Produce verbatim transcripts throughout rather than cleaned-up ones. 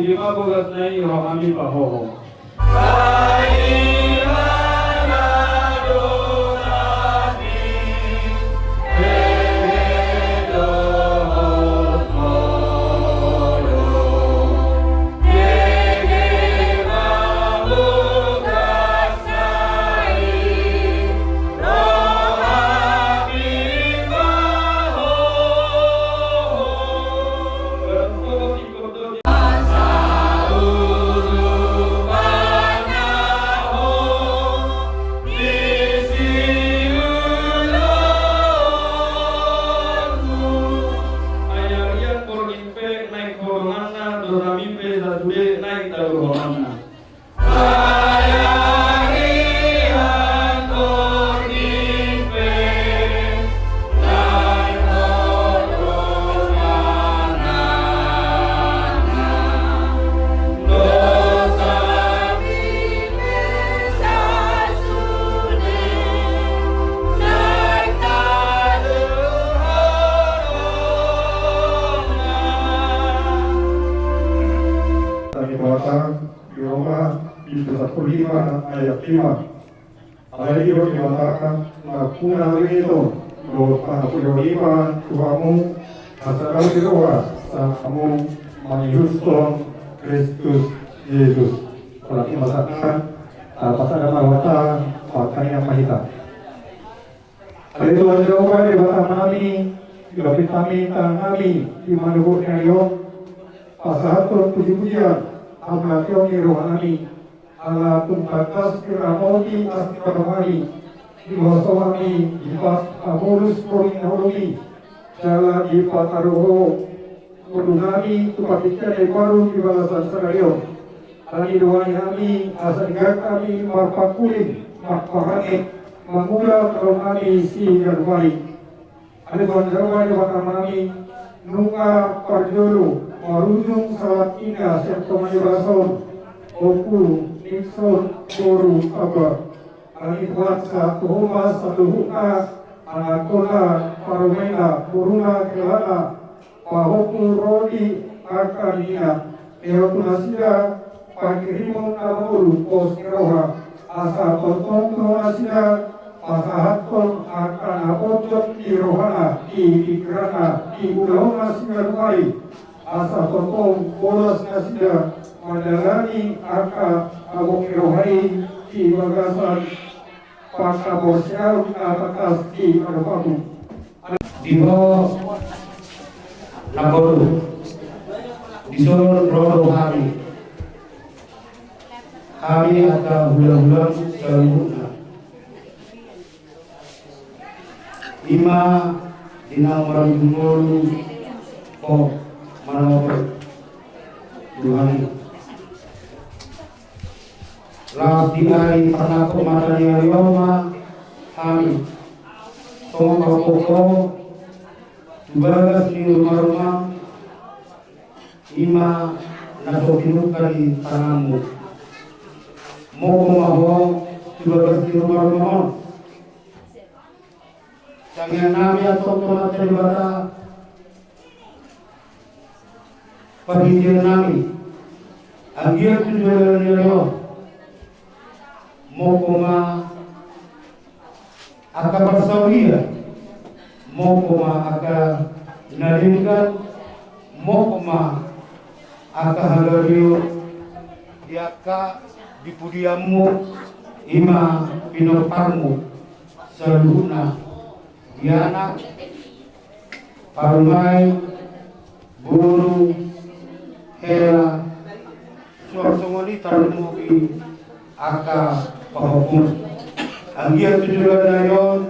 Ima bogasna i rohami pahoho. Naik hodonganna, dosami pe sasude naik taluhonanna. Di Roma, bindu sampulu lima ayat lima. Alai didok Debata, nampuna ringido dohot pangampuni lima tu hamu, asa dao ni roha, asa hamu mangihuthon Kristus Jesus. Holan i ma sahatna, tapasahat ma hita, martangiang ma hita. Ale Tuhan Jahowa, Debata nami, dilapit hami tangan nami di manogot ni ari on, pasahathon pujipujian, hamuliateon ni roha nami, ala tung tangkas diramoti asi ni roha nami, diloas Ho hami di pas habolus borngin holong i, jala dipataru Ho ngolu nami tu partingkian na imbaru di bagasan sadari on. Ala ni i dohot hami, asa denggan hami marpangkuling, marparange, mangula holong nami siganup ari. Ale Tuhan Jahowa, Debata nami, nunga parjolo marujung sahat inna sian tonga ni bagas on, Ompu Nixon boru Abba. Ala ni i Tuhan, sahat tu Ho ma saluhutna, anakkonna, parumaenna, boruna, helana, pahompu ro di angka nina, lehon tu nasida panghirimon na mangolu pos ni roha, asa tongtong tu nasida pasahathon angka na ponjot di rohana, di pingkiranna, di ulaonna siganup ari, asa tongtong bolas nasida mandalani angka na gok ni roha i di bagasan panghaporseaon na tangkas di adopanmu. Di ho na boru, dison ro do hami, hami angka hulahulam saluhutna. Ima di na marujung ngolu ho manogot Tuhan i. Laos di ari parnangkok mata ni ari on ma hami songon pahompu ho tu bagas ni rumaruma, ima na so tinungka ni tanganmu. Mokko ma ho tu bagas ni rumaruma on. Tangiang nami antong tu Amanta Debata, parhitean nami, anggiat tu joloan ni ari on, mokko ma angka parsaulian, mokko ma angka na denggan, mokko ma angka hagabeon di angka di pudianmu, ima pinomparmu saluhutna, di anak, parumaen, boru, hela, suang songon i tarlumobi angka pahompu. Anggiat tu joloan ni ari on,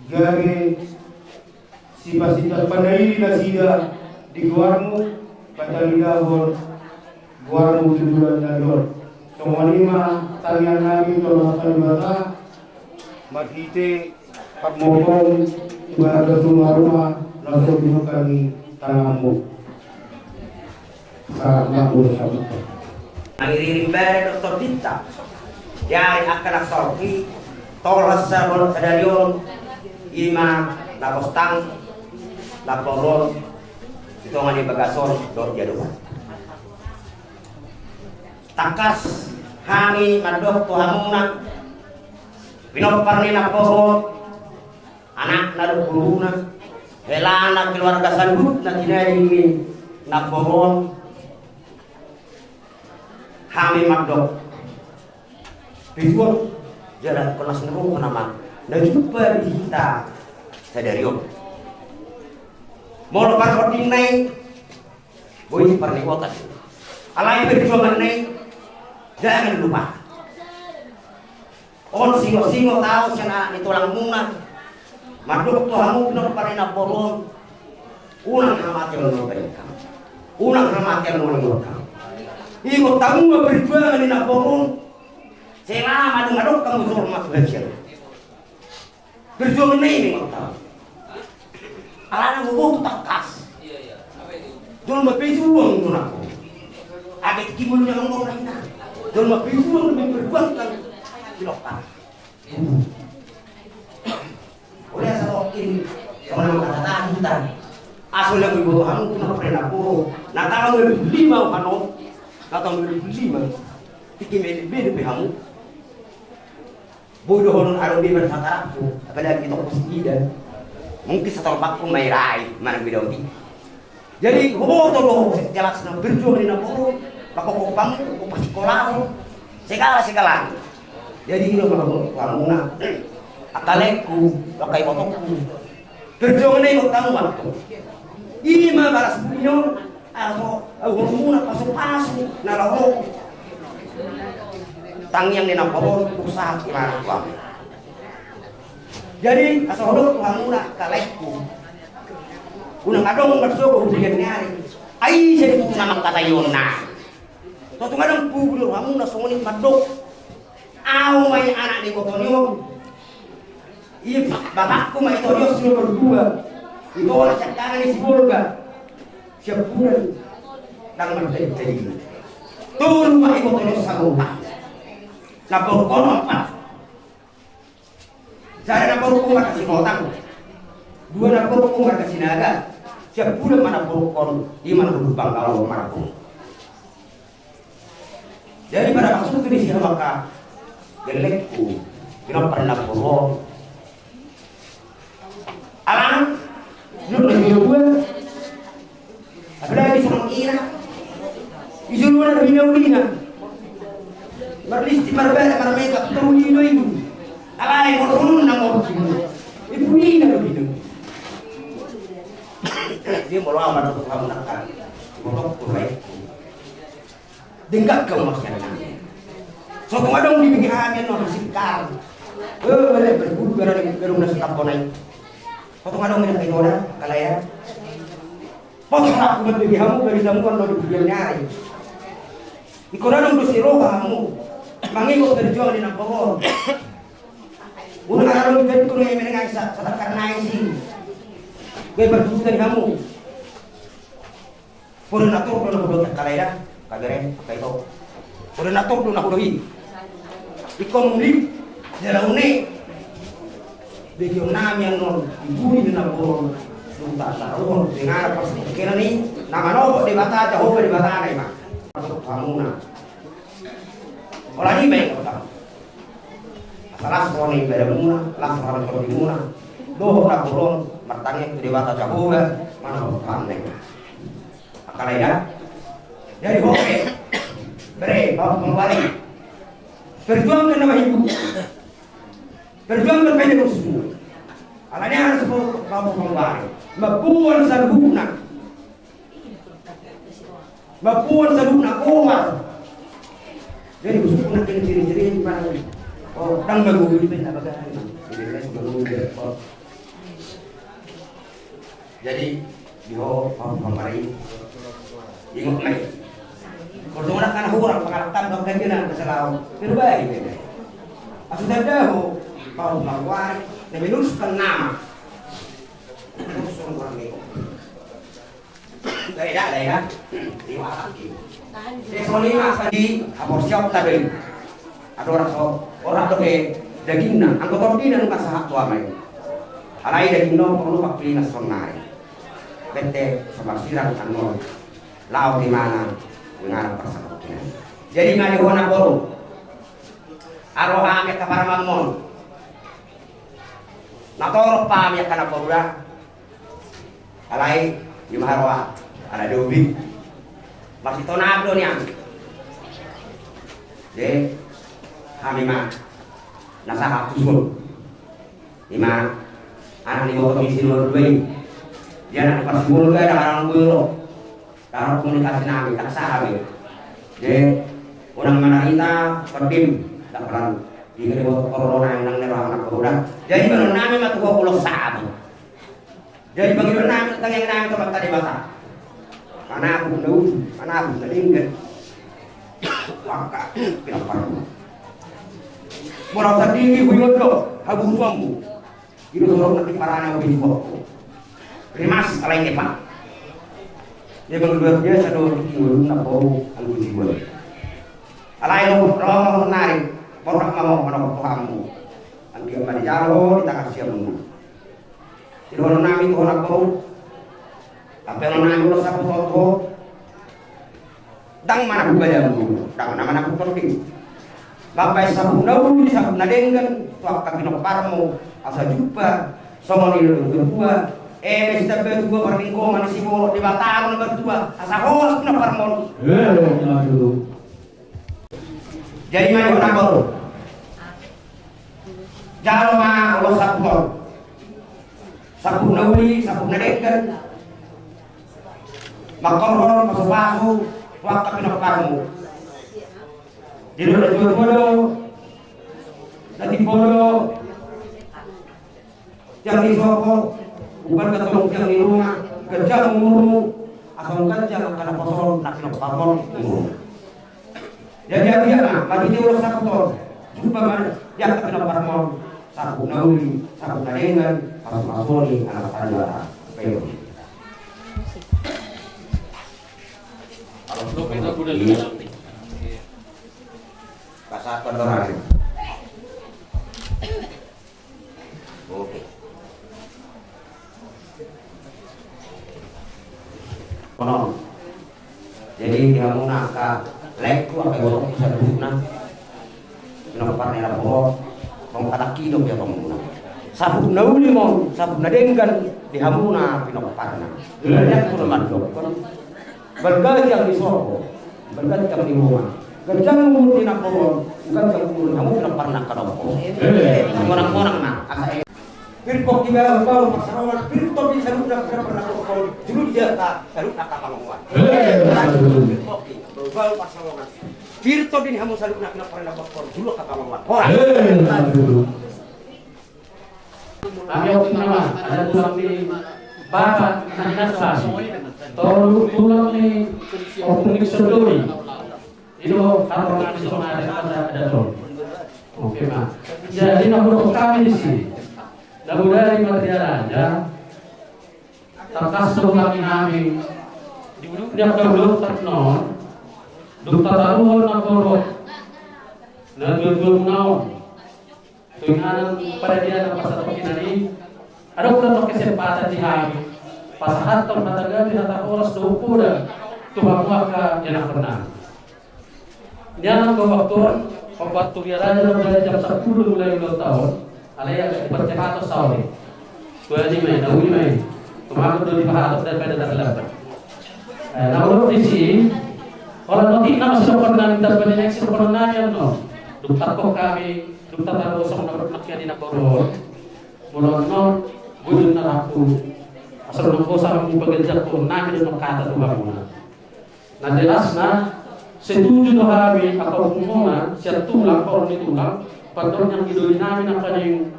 gabe sipasinta panaili nasida di goarmu, patalingahon goarmu tu joloan ni ari on. Songon i ma tangiang nami tu Amanta Debata, marhite parmokon tu bagas rumaruma na so tinungka ni tanganmu. Selamat ulang tahun. Mangiring badan doktor Binta. Jadi angka na saotik, tolhas sadari on, ima na postang, na poron, di tonga ni bagas on dohot di adopan. Tangkas hami mandok tu hamuna, pinompar ni namboru on, anakna dohot boruna, helana, keluarga saluhutna, tinading ni namboru on, hami mandok. Pejuang jala kolas ni roha nama na jumpa di hita sadari on. Molo parhondingna i, boi parningotan. Alai perjuanganna i, jangan lupa. On singosingot ahu sian anak ni tulangmuna. Mandok tu hamu pinompar ni namboru on. Unang hamate on na hubaen hamu. Unang hamate on na huingot hamu. Ingot hamu ma perjuangan ni namboru on. Selama dung adong hamu jolma tu hasian. Perjuangan na i memang tahu. Alana huboto tangkas. Jolma pejuang do nanggo. Age tingki mulu na manggoda hita. Jolma pejuang do memperjuangkan. Tilok kan. Oleh asa okin. Kau nang kata tahan hita. Asal yang iboto hamu kuna pernah poro. Na tahu dua puluh lima hamu. Na tahu dua puluh lima. Tingki mele beda pe hamu. Boi dohonon adong be marsatarapku, apalagi tong posisi ida. Mungkin satorpakku mai rai manang beda udi. Jadi huboto do jelasna perjuangan ni namboru, pakokopanmu, pasikolahu, segala segala. Jadi ilo ma hamuna, angka laengku, angka ibotongku. Perjuangan na i do tanggung waktu. Ima balas budi on, aso, aso muna pasu-pasu na laho. Tangiang ni namboru on, usaha di mana tuan. Jadi, aso hudok tu hamuna angka laengku. Unang adong marsogo hujagan ni ari. Ai, jadi tu nama kata iona. Totung adong pugu do hamuna songon i mandok. Ahu ma i anak ni iboto ni on. I bapakku ma i Torios nomor dua. I bola siangkangan i Sibolga. Siap bulan. Nang martadi-tadi. Tolu ma i iboto ni on sabola. Na borkon opat. Sada na borkon marga Singotang. Dua na borkon marga Sinaga. Siap bulan ma na borkon. Ima na borkon bangkal marga. Jadi pada maksud ini siapa maka gelekku, kenapa pernah bohong? Alang, lu lebih dua. Apalagi sama kira. Isu lu ada bina ulina. Marlisti marbaya marmeka tahu di indo indo. Alai mau turun nang mau turun. Ibu ina lu ina. Dia mau lama tuh kamu nakal. Mau tuh kurang. Denggan hamu masian nami. Sotung adong dibege hami annon hasilkar. Eh, bale berbulu gara di gedung nasi kaponai. Sotung adong ini kayu ora kalaya. Pos aku berbege hamu dari jamuan lo di bulan nyari. Ikon adong dosi roha hamu. Mangingot perjuangan di namboru on. Unang adong jadi kono yang menengah sa sadakar naisi. Gue berbutan hamu. Pura na tor do na hudok angka lae da, angka bere, angka ito. Pura na tor do na hudok i. Ingkon uli, jala une. Begeon nami annon, di buri ni namboru on. Dung tataruhon, dengan apa sih? Kena ni, na manopot Debata, Jahowa Debatana i ma. Masuk hamuna. Ola ni baen kota. Asa las roha ni badanmuna, las roha ni tondimuna. Dohot na bolon martangiang tu Debata Jahowa, manopot hamuna. Angka lae da. Jadi ho pe. Bere, bapak pengwari. Perjuangkan nama ibu. Perjuangkan penerusmu. Alani harus bapak pengwari. Mamboan saluhutna. Mamboan saluhutna koar. Jadi husungkun na kena ciri-ciri di mana? Oh, dang baru di benda bagari. Jadi les baru di. Jadi di ho, ho, ho, mari. Ingot mai. Perjuangan kan hurang pengalatan bang ganjil na keselau. Terbaik. Asuh tanda ho, ho, ho, mari. Na meneruskan nama. Terus orang ini. Daerah, daerah. Terima kasih. Jadi songon i ma tadi, apor siap tadi. Adong orang so, orang tu ke dagingna, anggo tondina nunga sahat tu amai. Alai dagingna on porlu pappilina sonari. Bete, sabar sirang annon. Lao di mana, dengan parsahut dengan. Jadi ma di ho namboru, ro hami angka parumaenmon, na torop hami angka namboru da. Alai ima haroa, ala dobi, masitonabi do nian. Jadi hami ma na sahat tuson. Ima anak ni boto misi nomor dua i. Dia anak pas sepuluh ga ada orang dulu. Kalau komunikasi nami tak sahabe. Jadi orang mana kita kodim tak pernah di gede boto korona yang nang nerang anak udah. Jadi kalau nami mah tuh ulos sahabe. Jadi bagi nami tangiang nami tempat tadi mata. Mana aku dulu, mana aku tadi enggak. Maka pinapar. Bola sandiri huyon do habubuanmu. Ido sorong nanti parana ubi buatku. Rimas alai kepa. Dia memang luar biasa do di ulun na bau anggun di buat. Alai lo lo nari. Borak mau mana kamu. Anggi ma dijalo di tangan siamun. Di dohonon nami tu ho namboru. Tapi dohonon nami ulos saput tu ho. Ndang mana hubajamu, ndang mana mana hutorbi. Mambaen saput na uli saput na denggan tu angka pinomparmu asa jumpa songon i do tua. Eme sitambatua parlinggoman ni siborok di batang na martua asa horas pinomparmon. Jadi ma di ho namboru. Jalo ma ulos saput on. Saput na uli saput na denggan. Mangkorhon pasupasu tu angka pinomparmu. Di do na tua do na timbo do. Tiang ni sopo umpan katong tiang ni rumah. Ganjang umurmu. Asa ganjang angka naposo na pinomparmon umurmu. Jadi abiak ma mati di ulos saput on. Jumpa ma di angka pinomparmon saput na uli saput na denggan. Pasupasu ni anak tadi wata. Baik. Kalau belum kita udah lihat. Kasatan terakhir. Oke. Konon. Jadi di hamuna angka laengku angka iboto saluhutna. Pinomparna na bohot. Mong katak ido piatomuna. Saput na uli mong saput na denggan di hamuna pinomparna. Laengku na mandokkon. Balga tiang ni sopo, balga tiang ni rumah. Ganjang umur ni namboru on, ganjang umur ni hamu pinomparna angka dompo. Monang-monang ma asa e. Pir pongki baru baru parsarongan, pir topi saluhutna pinomparna angka dompo. Julu di jata saluhutna angka pangomoan. Pir pongki baru baru parsarongan, pir topi ni hamu saluhutna pinomparna angka dompo. Julu angka pangomoan. Horas. Hami ompung nama, ada tulang ni Bapak, nah, nah, nah. Tolu tulang ni Ompung Isodori. Ido, apa nggak bisa ada, ada, ada tolu. Oke, Mak. Jadi, na hudok hami di sini. Na bodari ma di raja. Tangkas do hami hami. Dia perlu tak non. Dung tataruhon na borok. Na dua-dua naon. Tunganan pada dia na pasal pokokna ni. Adong do kesempatan di hami pasahathon hata gabe hata horas dohot poda tu hamu angka ianakhonna. Nian anggo waktu on, opat tu dia raja na mulai jam sapuluh mulai ulang tahun. Alai agak dipercepat saore. Tua ni mai, na uli mai. Tumagon do dipahatok daripada terlambat. Eh, na ulok di si. Orang mati nama sudah pernah minta pada yang sudah pernah yang no. Dukta kok kami. Dung tataru songon na nakia di na boru on. Molo annon, godang na rangku. Asal nang bosa hamu paganjangkon nami do nangkata tu hamuna. Na jelasna, setuju do hami angka ompungmuna sian tulang, horong ni tulang, pandok nian di doli nami nangkaning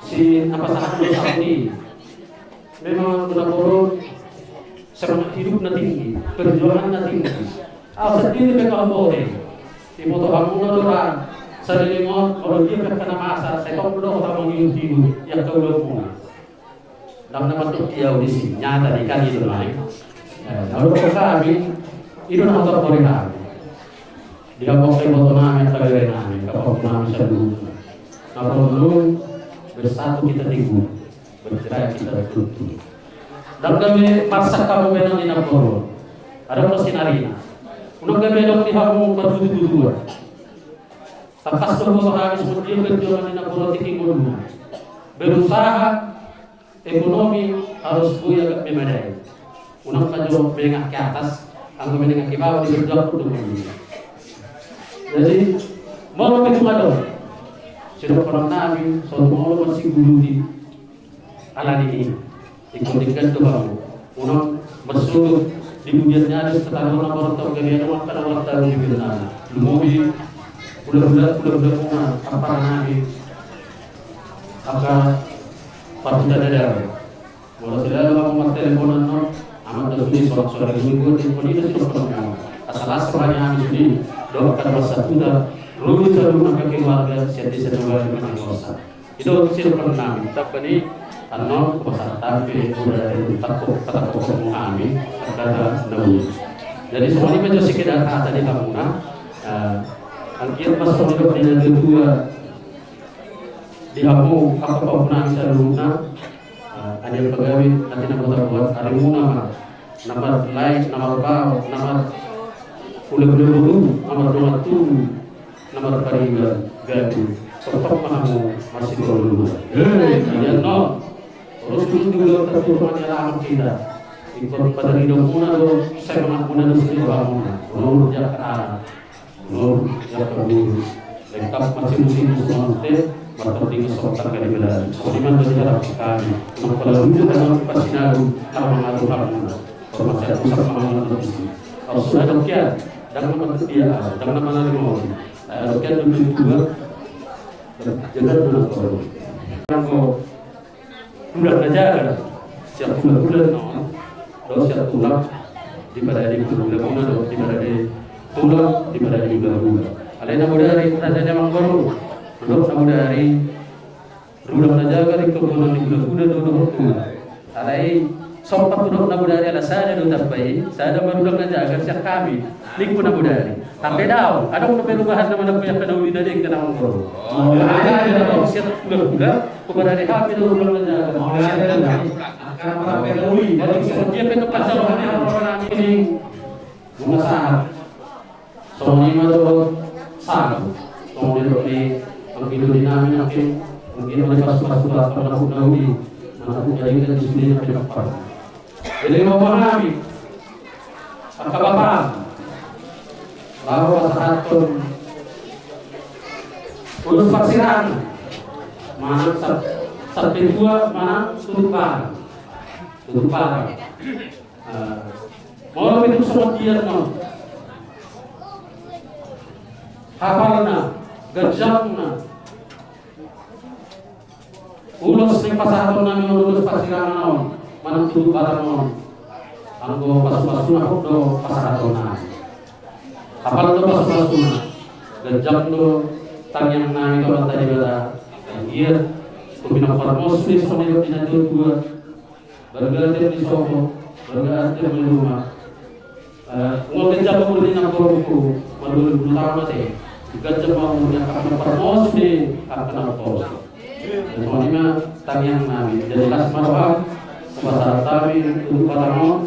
si na pasahat do sahat i. Memang anggo na boru on semangat hidupna tinggi, perjuanganna tinggi. Au sandiri pe kaombo i. Diboto hamuna do ra saleleng on, molo dia pe angka na masa, sai tong do hota mangihut-ihut i angka ulaonmuna. Ndang na mandok i au disi, nyata di kali do nai. Eh, na dohot hami, i do na hotop bori hami. Di hamu angka iboto nami, angka bere nami, angka pahompu nami saluhutna. Na porlu bersatu kita teguh. Bercerai kita tutup. Ndang gabe marsak hamu baenon ni na boru on. Adong do sinarina. Unang gabe adong di hamu parbutubutuan. Tangkas do huboto hami songon dia perjuangan ni na boratihi ngoluna. Berusaha, ekonomi harus boi agak memadai. Unang ma jo menengah ke atas, anggo menengah ke bawah diperjuangkon do ngoluna. Jadi, molo pe tung adong sidohonon nami, songon molo masiguruti, alani i, ingkon denggan do hamu. Unang marsulut di budian ni adat, sataruhon na martong gabe adong angka na martong di budian nami. Lumobi hulahula, hulahula muna, ampara nami, angka parhutana dao. Molo selalu hamu marteleponan on, aman do sude sorak-sorak di minggu, di minggu, di minggu. Asal-asal hami sude, dohot angka na marsahuta, ro do saluhutna angka keluarga, sian desa Nogari manang Losa. I do sidohonon nami, tamba ni annon, pasahat hami pe, uda, tangkok, patangkok hami, kata na uli. Jadi, songon i ma jo sekedar hata di hamuna, eh, anggiat ma songon didok ni na tua-tua di hamu, angka pahompu nami saluhutna, eh, anggiat pagabe, nanti na martabuat, arimuna ma, na marlae, na marbao, na mar-, hulahula boru, na mardongan tubu, na marpariban gabe, tongtong ma hamu marsipaulu-uluan. Hei. Jadi annon, terus dulu juga terus mangalaman kita. Ingkon pataridamuna do, semangatmuna do, sidohononmuna. Umur di angka anak, umur di angka boru. Lengkap marsimusimu songon te, martandingan songon tangga di belahan. Songon i ma do diharapkan hami. Unang pola ujung dalam parsinalu, na mangatur hamuna. Hormat sian pusat mangatur di sini. Kalau sudah demikian, jangan mengerti dia, jangan mengenali mau. Demikian dulu juga. Jaga dulu kalau. Yang mau tulang na jagar, sian tulang-tulang on, dohot sian tulang di parade hulahula muna, dohot di parade tulang di parade hulahula. Alai na bodari raja ni amangboru, dohot na bodari tulang na jagar, ingkon boru ni hulahula do dohot tulang. Alai sompat tu dohot na bodari ala sada do tamba i, sada ma tulang na jagar sian hami, ningku na bodari. Hape dao, adong do perubahan na manang pe angka na uli na denggan amangboru. Alai adong sian hulahula, Huparade hami do ulang na jaga. Jadi songon dia pe tu pasahat ni hami nunga sahat. Songon i ma do sahat. Songon dia do ni anggi do di nami nangkin. Mungkin mani pasu-pasu tu angka na hut na uli. Mana hut na uli na di sude na pe dokter. Jadi ngomong hami. Angka bapa. Laho pasahathon ulos parsirangan. Manang sat-, sat petua manang tutup barang. Tutup barang. Eh, molo pe tung songon dia non. Hapalna, ganjangna. Ulos na pasahaton nami on, ulos parsirangan on, manang tutup barang on. Anggo pasu-pasuna hot do pasahaton nami. Hapal do pasu-pasuna. Ganjang do tangiang nami tu Amanta Debata. Anggiat tu pinompar ni sude songon na nidok ni na tua-tua. Balga atir ni sopo, balga atir ni ruma. Eh, ngolungan jalo umur ni nang boruku, maluhon bulu tama te. Ganjang ma umur ni angka na parmos ni angka na parmos. Jadi songon i ma tangiang nami. Jadi las ma roham, pasahat hami tu parangon.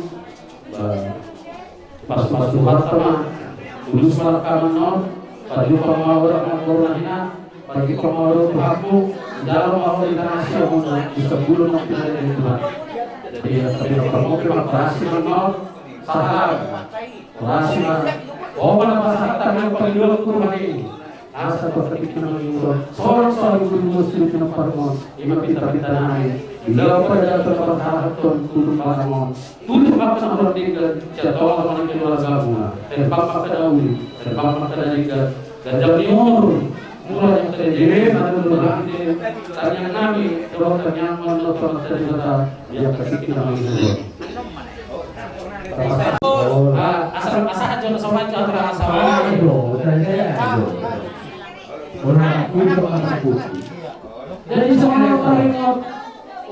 Ba, pasu-pasu Tuhanta ma. Tulus ma rangkaman on. Pajumpang ma orang na boruna hina. Bagi pengoro Tuhanmu, jalo ma ori tanasi omuna, di sebelum mempelai Tuhan. Jadi, ya, tapi kalau mau memang berhasil, no, salam. Berhasil, oh, mana pasahat tangan perjuangan Tuhan ini. Asa Tuhan kita mengimbau. Seorang selalu berumur sulit dengan parmon. Ima pinta-pinta nai. Bila pada pertahaton untuk parmon. Tutup ma angka na hurang denggan, sian tonga manang keluargamuna. Herbang ma angka na uli, herbang ma angka na denggan. Ganjang ni umur, murah ni angka na denggan, na denggan. Tangiang nami, dohot tangiang ma on tu Amanta Debata, di angka tingki na mangihut. Ah, asa, asa aja na sama aja, asa. Jadi, sama taringot.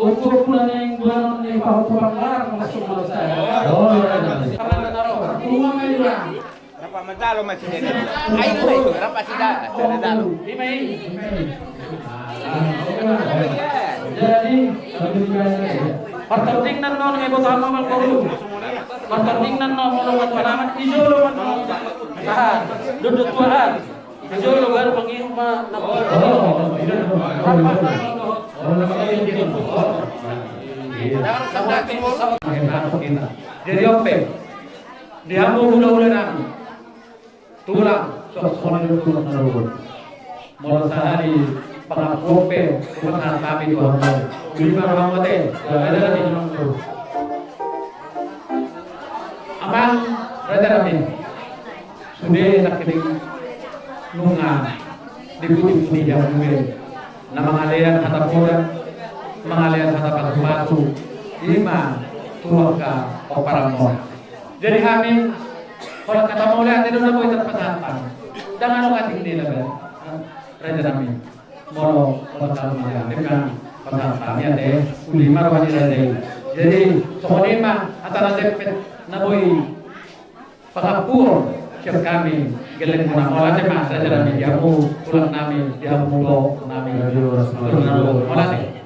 Ungkap pula ni banon ni pahompu panggalar masuk mula saya. Oh, iya, iya. Karena ada taruh. Rumah main orang. Rapa madalo masih ada. Ayo, ayo, rapa sida, sida dalo. Ima i. Jadi, sambil berjalan ya. Partordingna on nunga diboto hamu amang boru. Partordingna on molo manang i jolo manang aha, duduk tuaan. I jolo baru mangihut ma na. Jadi on pe di hamu hulahula nami. Tulang, songon i do tulang na dohot. Molo sahali pangampuon pe, pasahat hami tu hamu. Jadi maro hamu ate, raja nami. Amang, raja nami. Sude nangkining nunga diputi-puti hamu be. Na mangalean hata poda, mangalean hata pasu-pasu, i ma tu angka pomparanmon. Jadi hami, holan hata mauliate do na boi tarpasahat hami. Ndang adong asing di na be. Raja nami. Molo holan hata mauliate ma pasahat hami ate, uli ma roha ni raja i. Jadi, songon i ma hata na sempet na boi pangampuon sian hami, gellengmuna. Mauliate ma raja nami, di hamu tulang nami, di hamu molo nami. Mauliate.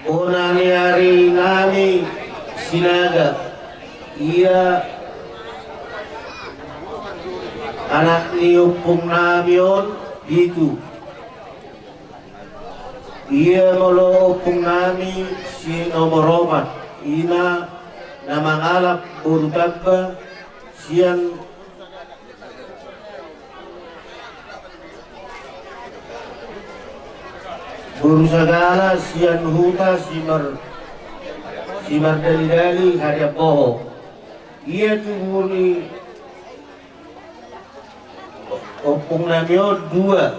Bona ni ari nami Sinaga, ia anak ni ompung nami on pitu. Ia molo ompung nami si nomor opat, i ma na mangalap boru tamba sian boru Sagala sian huta Simar, Simardalidali Hariamboho. Ia tubu ni ompung nami on dua,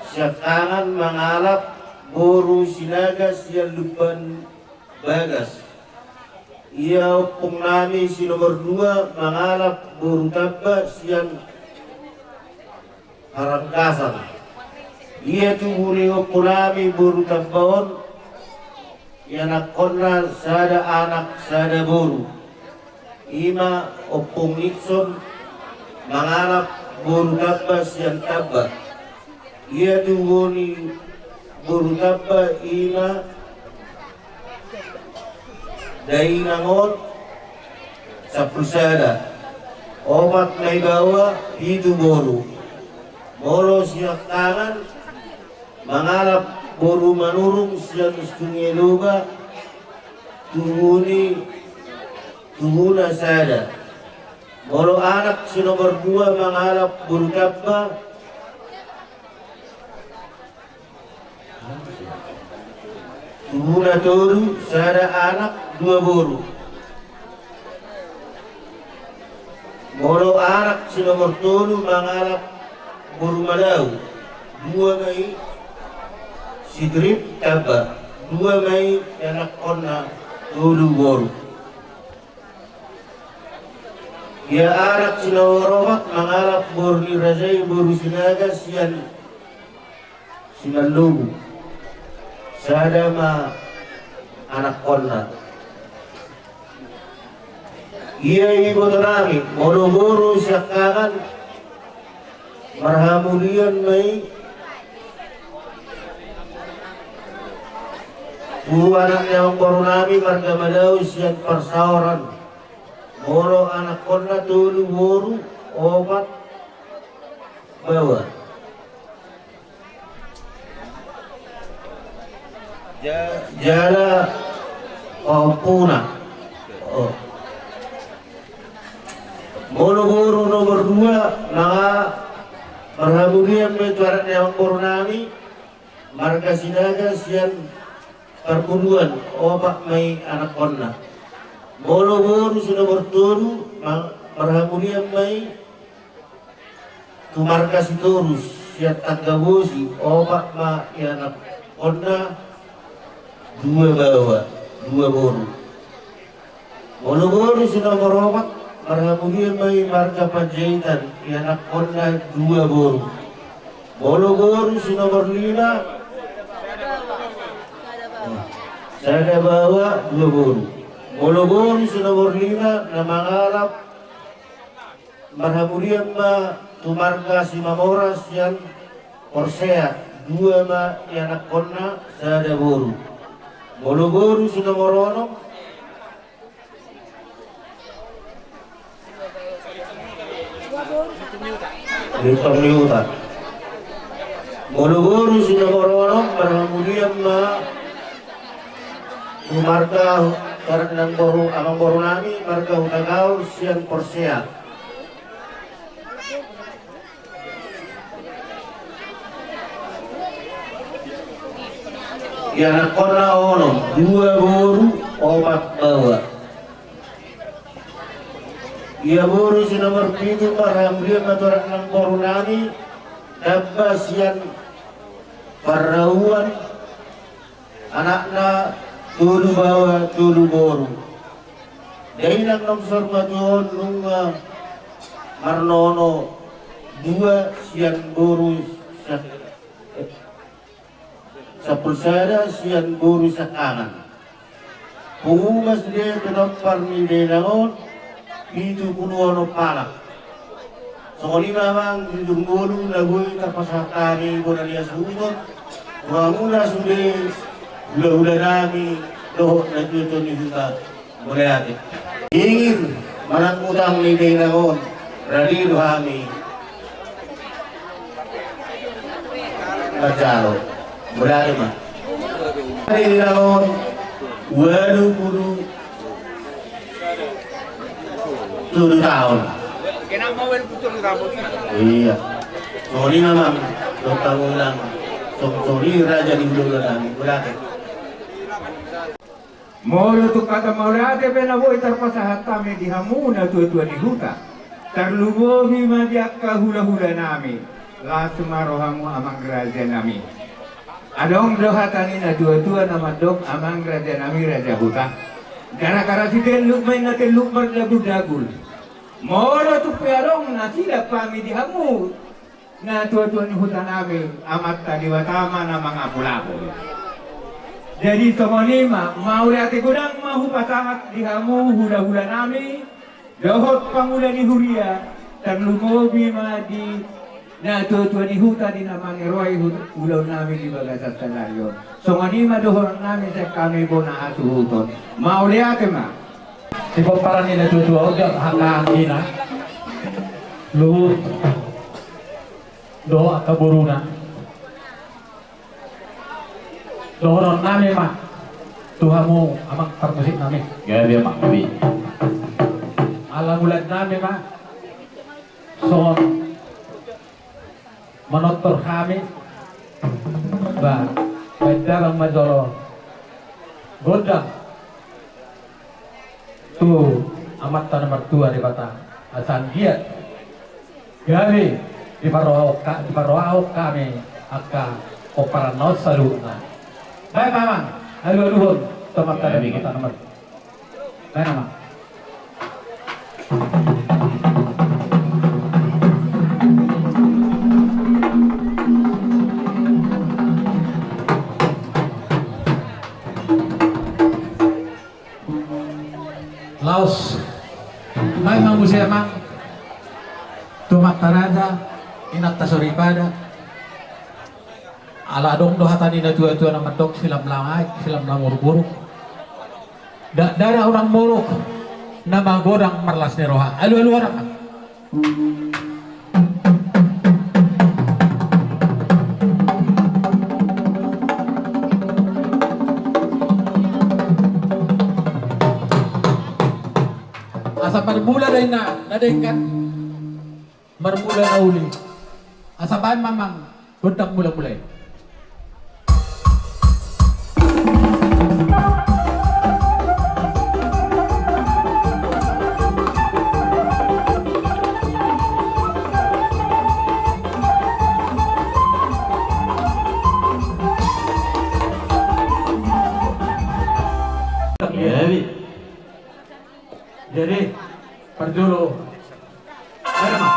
siangkangan mangalap boru Sinaga sian Lumban Bagas. Ia ompung nami si nomor dua mangalap boru tamba sian Haranggasan. Ia tubu ni ompung nami boru tamba on, ianakhonna sada anak sada boru. Ima ompung Nixon mangalap boru tamba sian tamba. Ia tubu ni boru tamba ima dainang on sampulu sada. Opat ma i baoa, pitu boru. Molo siangkangan mangalap boru Manurung sian Sunge Loba, tubu ni tubuna sada. Molo anak si nomor dua mangalap boru tamba, tubuna tolu, sada anak dua boru. Molo anak si nomor tolu mangalap boru Malau, dua ma i si Trip tamba, dua ma i ianakhonna tolu boru. Ia anak si nomor opat mangalap boru ni raja i boru Sinaga sian Simallubu. Sada ma anakhonna. Ia iboto nami, molo boru siangkangan marhamulian ma i tu anak ni amangboru nami marga Malau sian Parsaoran. Molo anakhonna tolu boru, opat baoa. Ja-, jala paompuna. Oh. Molo boru nomor dua, manga marhamulian ma i tu anak ni amangboru nami, marga Sinaga sian Parpuluan, opat ma i anakhonna. Molo boru si nomor tolu, ma-, marhamulian ma i tu marga Sitorus sian Tanggabosi, opat ma ianakhonna, dua baoa, dua boru. Molo boru si nomor opat, marhamulian ma i marga Panjaitan, ianakhonna dua boru. Molo boru si nomor lima, sada baoa, dua boru. Molo boru si nomor lima na mangalap, marhamulian ma tu marga Simamora sian Porsea, dua ma ianakhonna, sada boru. Molo boru si nomor onom, Lintong ni Huta. Molo boru si nomor onom, marhamulian ma tu marga, tu anak ni amangboru, amangboru nami, marga Hutagaol sian Porsea. Ianakhonna onom, dua boru, opat baoa. Ia boru si nomor pitu, marhamulian ma tu anak ni amangboru nami, tamba sian Parrauan, anakna tolu baoa tolu boru. Dainang naung saur matua on nunga marnono dua sian boru sa-, eh, sampulu sada sian boru siangkangan. Pungu ma sude pinompar ni dainang on, pitu pulu onom halak. Songon i ma amang di turpuk ngolu na boi tarpasahat hami bona ni hasuhuton tu hamuna sude hulahula nami dohot natuatua ni huta. Mauliate. Ingkon manang utang ni dainang on, rade do hami manjalo. Mauliate ma. Dainang on ualu pulu tolu taon. Ia. Songon i ma amang, dohot hamu inang. Songon i raja ni hulahula nami. Mauliate. Molo tung hata mauliate pe na boi tarpasahat hami di hamu natuatua ni huta, tarlumobi ma di angka hulahula nami, las ma rohamu amang raja nami. Adong do hata ni natuatua na mandok amang raja nami raja huta. Gara-gara sitelluk ma inna telluk mardagul-dagul. Molo tung pe adong na sidap hami di hamu natuatua ni huta nami, Amanta Debata ma na mangapulapul. Jadi songon i ma, mauliate godang ma hupasahat di hamu hulahula nami dohot pangula ni huria, tarlumobi ma di natuatua ni huta di na mangerohon ulaon nami di bagasan sadari on. Songon i ma dohonon nami sian hami bona hasuhuton. Mauliate ma. Di pomparan ni natuatua on, angka anggina, luhut dohot angka boruna. Dohonon nami ma tu hamu amang parmusik nami. Gabe amang, gabe. Ala mulan nami ma songon manortor hami, ba, baen damang ma jolo gondang tu Amanta na martua Debata, asa anggiat gabe diparrohahon ha-, diparrohahon hami angka pomparan na on saluhutna. Baen ma amang, alualuhon tu Amanta na martua. Baen ma amang. Laos, baen ma muse amang tu amanta raja, inanta soripada. Ala adong do hata ni natuatua na mandok, silam lam aek, silam lam uruk-uruk, dakdanak unang muruk, na magodang marlas ni roha. Alualuhon amang. Asa marmula da inna na denggan, marmula na uli. Asa baen ma amang gondang mulamula i. Jadi, jadi, parjolo. Baen ma.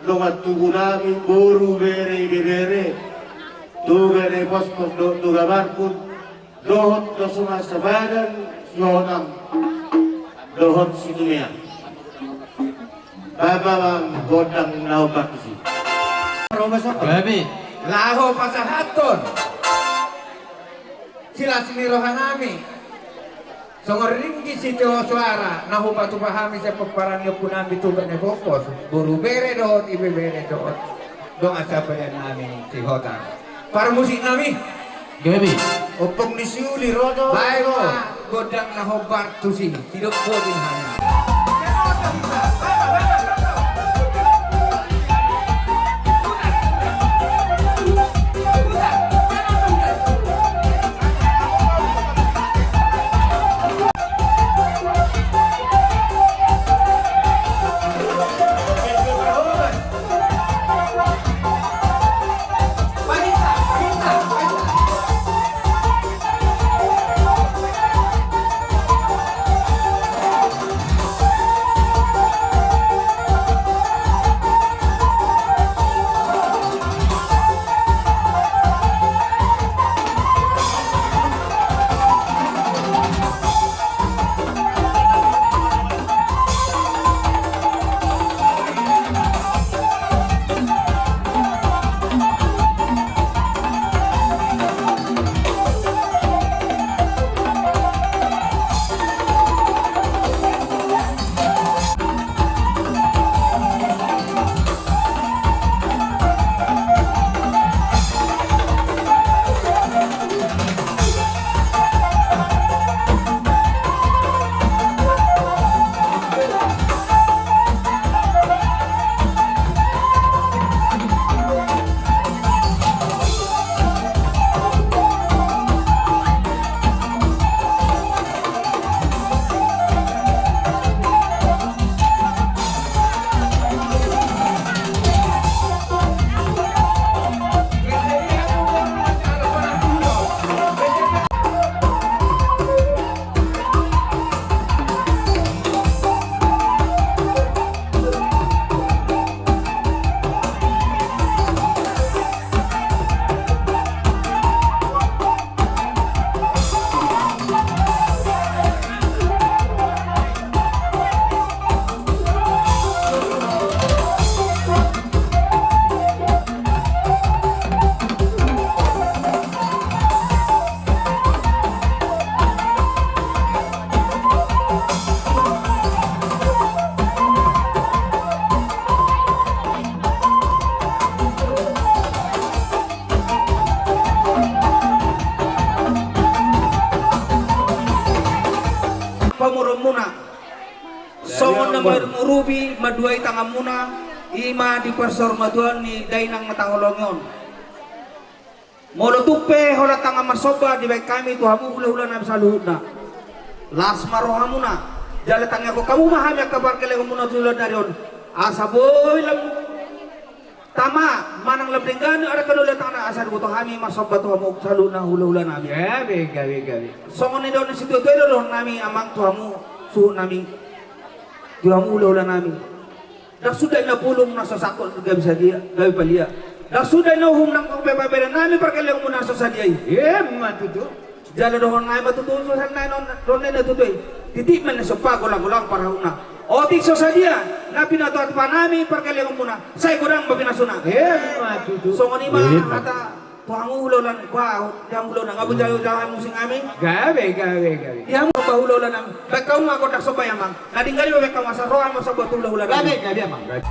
Dongan tubu nami, boru, bere, ibebere, Toga Naipospos dohot Toga Markun, dohot na so masa badan, Sihotang dohot Situmean. Baba, gondang na hombar tusi. Gabe. Laho pasahathon silas ni roha nami. Songon ringgit sitio soara na hupatupa hami sian pomparan ni ompu nami Toga Naipospos, boru, bere dohot ibebere dohot dongan sapadian nami Sihotang. Parmusik nami. Gabe. Ompung ni si Uli ro do. Baen ma gondang na hombar tusi. Sidok botin hami. Pamoruonmuna. Songon na mangurupi manduai tanganmuna, i ma di parsaurmatuaon ni dainang na taholongi on. Molo tung pe holan tangan marsomba dibaen hami tu hamu hulahula nami saluhutna, las ma rohamuna, jala tangiangkon hamu ma hami angka parkelengonmuna tu joloan ni ari on, asa boi lam tama manang lam denggan angka na uli tanganna, asa diboto hami marsomba tu hamu saluhutna hulahula nami. Gabe, gabe, gabe. Songon na nidok ni situatua i do dohonon nami amang tu hamu suhut nami, tu hamu hulahula nami. Ndang suda inna pulung na so sangkot gabe sadia, gabe palia. Ndang suda inna uhum nang pe pabere nami parkelengonmuna na so sadia i. Emma tutu. Jala dohonon nami ma tutu, so sadia nai non, dohonon nai na tutu i. Titik ma na sompa, golang-golang parahutna. Otik so sadia na pinatupa nami parkelengonmuna, sai godang ma pinasuna. Emma tutu. Songon i ma hata tu hamu hulahula nami, bah, tu hamu hulahula nami, ngapa jalo-jalo musik nami? Gabe, gabe, gabe. Di hamu bah hulahula nami, baen hamu ma gondang somba i amang. Na denggan i ma baen hamu asa ro hamu marsomba tu hulahula nami. Gabe, gabe amang. Gabe.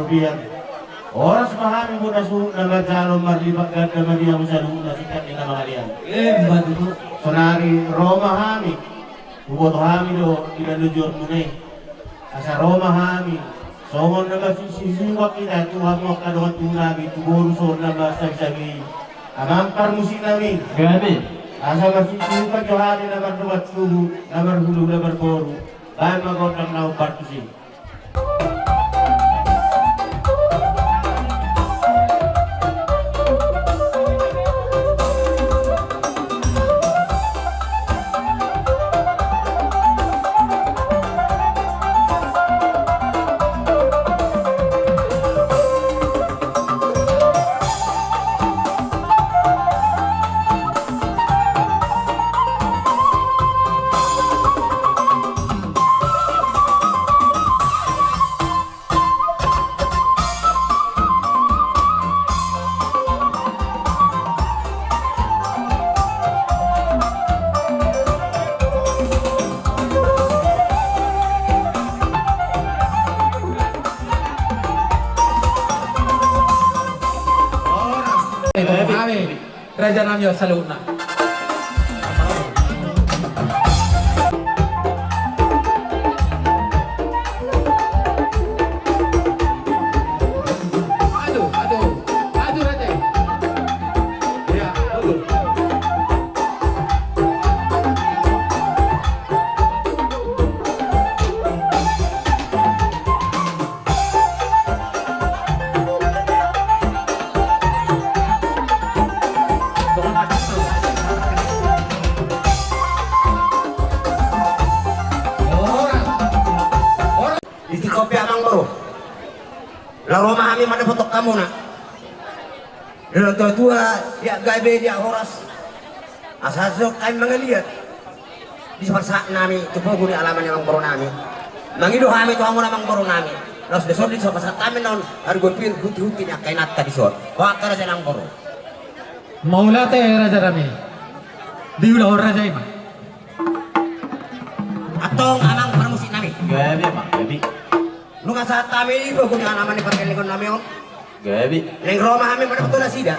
Biar horas ma hami bona suhut na manjalo marlipat ganda ma di hamu saluhutna singkat ni na mangalian. Emma tutu. Sonari ro ma hami. Huboto hami do di na lujurmuna i. Asa ro ma hami songon na masisihubak hita tu hamu angka dongan tubu nami tu boru songon na masabisabi i. Amang parmusik nami. Gabe. Asa masisihubak jo hami na mardongan tubu na marhulahula marboru. Baen ma gondang na hombar tusi. Raja nami on saluhutna. Aduh, aduh, aduh, raja. Ya, aduh. Di tingki on pe amang boru. Laho ro ma hami mandapothon hamuna. Dohot tua-tua, dia gabe, dia horas. Asa so hami mangaliat. Di sahat nami tu pogu ni alaman ni amang boru nami. Mangido hami tu hamu amang boru nami. Laos dison di so pasahat hami non, ari gopir huti-huti ni angka inanta dison. Ho angka raja nang boru. Mauliate raja nami. Diulahon raja i ma. Antong amang parmusik nami. Gabe ma, gabe. Nunga sahat hami di pogu ni alaman ni pargellengon nami on. Gabe. Naeng ro ma hami mandapothon nasida.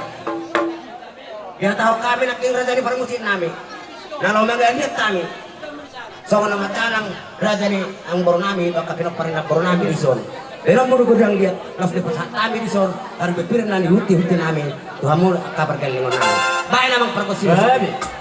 Dihatahon hami nangkin raja ni parmusik nami. Na laho mangaliat hami. Songon na manjalang raja ni amang boru nami, angka pinompar ni amang boru nami dison. Berang boru godang liat, laos dipasahat hami dison, ari gopir na nihuti-huti nami. Tu hamu angka pargellengon nami. Baen amang pargonsi. Gabe.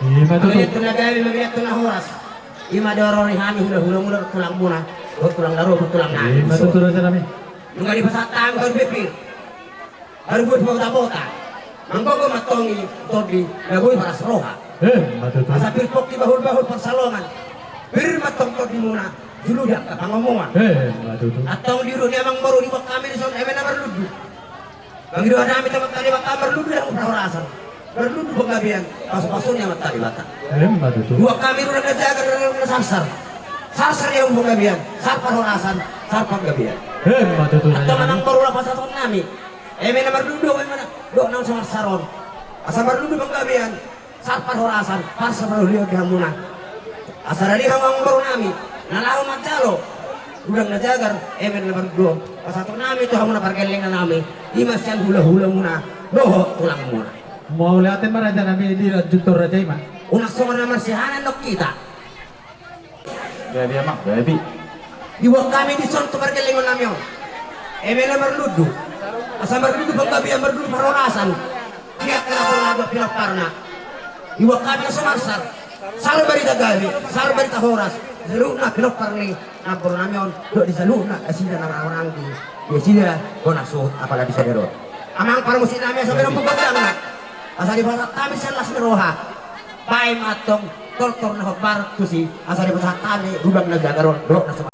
Ima tutu. Mangaliat tu na gabe, mangaliat tu na horas. Ima do ro ni hami hula-hulamuna, tulang muna, tulang na ro, tulang nami. Ima tutu raja nami. Nunga dipasahat hami haru pepir. Haru boi pabota-bota. Manggogo ma antong i tondi na boi paras roha. Emma tutu. Asa pir pongki bahul-bahul pansalongan. Pir ma tongtong di muna, julu di angka pangomoan. Emma tutu. Antong di ulu ni amang boru, dibuat hami dison eme na marlundu. Pangidoan nami tu Amanta Debata, marlundu di hamu parhorasan, marlundu panggabean, pasu-pasu ni Amanta Debata. Emma tutu. Dibuat hami rudang na jagar, rudang na sarsar. Sarsar di hamu panggabean, sar parhorasan, sar panggabean. Emma tutu. Antong amang boru, laho pasahaton nami. Eme na marlundu, eme na, dohot na sarsar on. Asa marlundu panggabean, sar parhorasan, sar parholion di hamuna. Asa rade hamu amang boru nami na laho manjalo rudang na jagar, eme na marlundu on, pasahaton nami tu hamuna pargellengan nami, i ma sian hula-hula muna dohot tulang muna. Mauliate ma raja nami, di lanjut tu raja i ma. Unang songon na marsihanan dohot hita. Gabe amang, gabe. Dibuat hami dison tu pargellengon nami on eme na marlundu. Asa marlundu panggabean, marlundu parhorasan. Dia kena pola dua pinomparna. Dibuat hami na so marsar, sar barita gabe, sar barita horas, saluhutna pinompar ni amang boru nami on, dohot di saluhutna nasida na marhaha-maranggi, di nasida bona suhut apala di sadari on. Amang parmusik nami, asa baen hamu gondangna. Asa dipasahat hami sian las ni roha. Baen ma antong tortor na hombar tusi, asa dipasahat hami rudang na jagar on dohot na so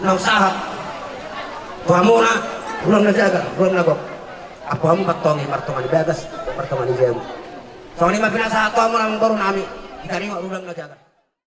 Naung sahat tu hamuna ruang na jagar, ruang na gok. Ampu hamu mantongi martonga ni bagas, martonga ni jabu. Songon i ma pinasahat tu hamu na amangboru nami, di taringot ruang na jagar.